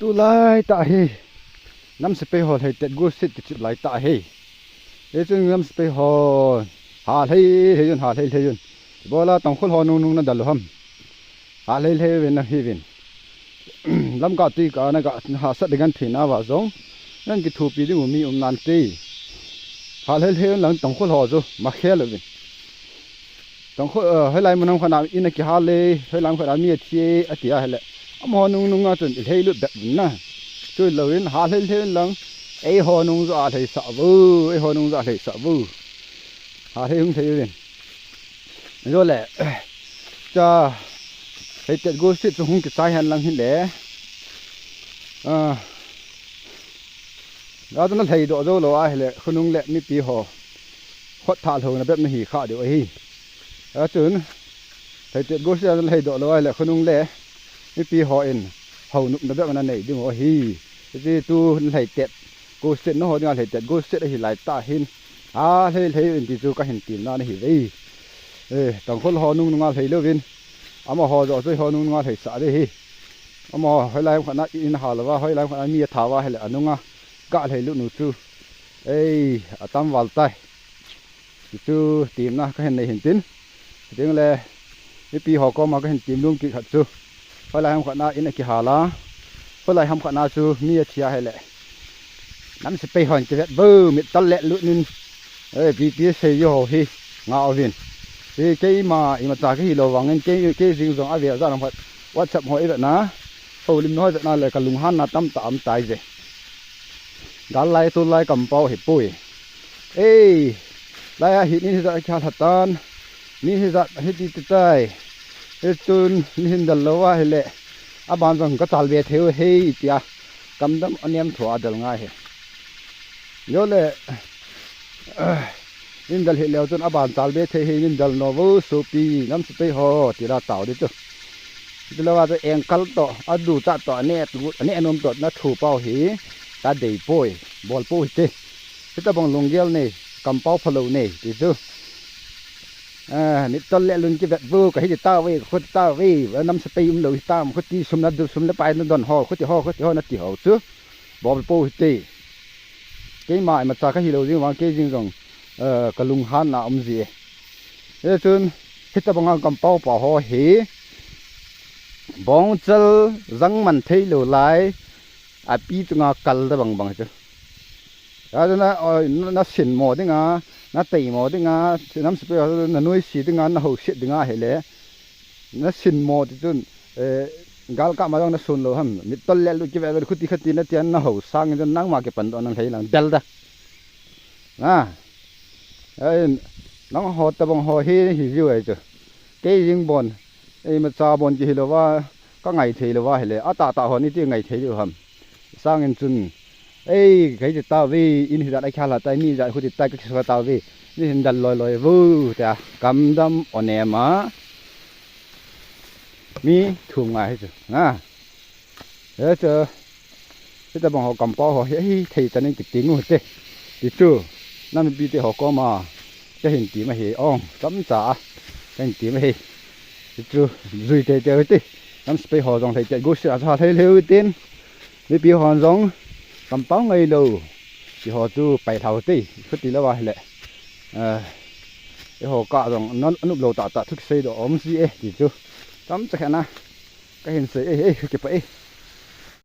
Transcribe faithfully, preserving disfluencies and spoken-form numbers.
Tulai tah hi, nam sepai ho lheitet gusit kichep lai tah hi. Hichun nam sepai ho, ha lhei lhei un, ha lhei lhei un. Bola Tangkhul ho nung nung nadal u ham. Ha lhei lhei uvin nahiuvin. Lamkah tuikah a naga hahsat ding ahin thei nauva jong, nahin kithopi ding u mi um nante. Ha lhei lhei un lang Tangkhul ho chu makhel uvin. Tangkhul, eh, hoilai mun ham khat a in akihal e, hoilai mun khat a mi athi e, ati ahile, amaho nung nung a chun ilheilut bep un na. Chulouvin ha lhei lhei un lang, eiho nung joh a lheisah vo, eiho nung joh a lheisah vo. Ha lhei hung lhei uvin. Jole, cha, lheitet gusit chu hung kichai hen lang hile. Ah, a chu nalheidoh jou lou ahile, khonung le mipi ho khut thah lhouna bep nahi kha diu ahi. Achun, lheitet gusit a nalheidoh lou ahile, khonung le mipi hon hounopna bep nanei ding u ahi. Hiche tu nalheitet gusit, nangho dinga lheitet gusit ahi lai tah hin, ha lhei lhei un ti chu kahin temna nahiuve. Eh, Tangkhul ho nung nunga lhei louvin, amaho joh chu eiho nung nunga lheisah ding ahi. Amaho hoilai mun khat a in ahal uva, hoilai mun khat a mi atha uva ahile, anunga ga lheilut u chu, ei, atam val tai. Ti chu temna kahin nei hin tin. Chuteng le, mipi ho koma kahin tem nom kit khat chu, hoilai mun khat a in akihal a, hoilai mun khat a chu mi athi ahile, nam sepai hon kivet vo, mit tol le lut nin, eh, pipi sei ho hi nga uvin. Hi keima imacha kahilou vangin, kei, kei jeng jong ave ja nam khat WhatsApp ho ivetna, houlimna ho ivetna le kalunghanna tamtah aum tai je. Gal lai tulai kampao hipoi. Ei, lai a hi ni hijat akihal lhatan, ni hijat hiti ti tai. Hichun nahin del lou ahile, aban jong kachalve thei u ahi tia, kamdam anem thua adel ngai ahi. Jole, nahin del hih leu chun aban chalve thei ahi, nahin del nom vo sopi, nam sepai ho, ti la tao ding chu. Tilou a chu engkal toh, aduchat toh, aneh tu, aneh nom toh nathu pau hi, kadei poi, bol pou hite. Hitobang lunggel nei, kampao phalou nei, ti chu. Ah, mit tol le lut kivet vo, kahi ti tauve, kakhu ti tauve, nam sepai umlou hitam, khuti sum nadu, sum le pai nadon ho, khuti ho, khuti ho nati ho chu, bol pou hite. Keima imacha kahilou jeng vang, kei jeng jong, eh, kalunghanna um ji e. Hichun, hitobanga kampao pa ho hi, bongchal jangman theilou lai, api chunga kal tobang bang chu. Achu na, oi, na, nasinmo dinga, nateimo dinga, nam sepai ho, nanuisat dinga, nahouset dinga ahile, nasinmo ti chun, eh, galkah ma jong nasun lou ham, mit tol le lut kivet vo, khuti khati nati a nahou sangin chun nangma kipandoh nalhai lang del da. Na, ei, nangho tobang ho hi, hijiu ahi chu. Kei jeng bon, imacha bon kihilouva, kangai theilouva ahile, atahtah hon iti ngai thei diu ham. Sangin chun, ei, kahi ti tauve, in hijat akihal lhatan, ni hijat khuti tai kakisuh tauve, nahin del loi loi vo, tia, kamdam anem a, mi thum ngai ahi chu. Na, hichu, hitobang ho kampao ho hi, hithei chan in kiting u hite. Ti chu, nam mipite ho koma, kahin tem ahi, ong, chomcha a, kahin tem ahi. Ti chu, jui teitei u hite. Nam sepai ho jong lheitet gusit a chu ha lhei lhei u hitin. Mipi hon jong, kampao ngailou, ti ho chu pailha u hite. Khuti louva ahile, eh, eiho kah jong, na, anop lou tahtah thu kiseidoh um ji e, ti chu. Chomcha khat na, kahin sei e, e, kipah e.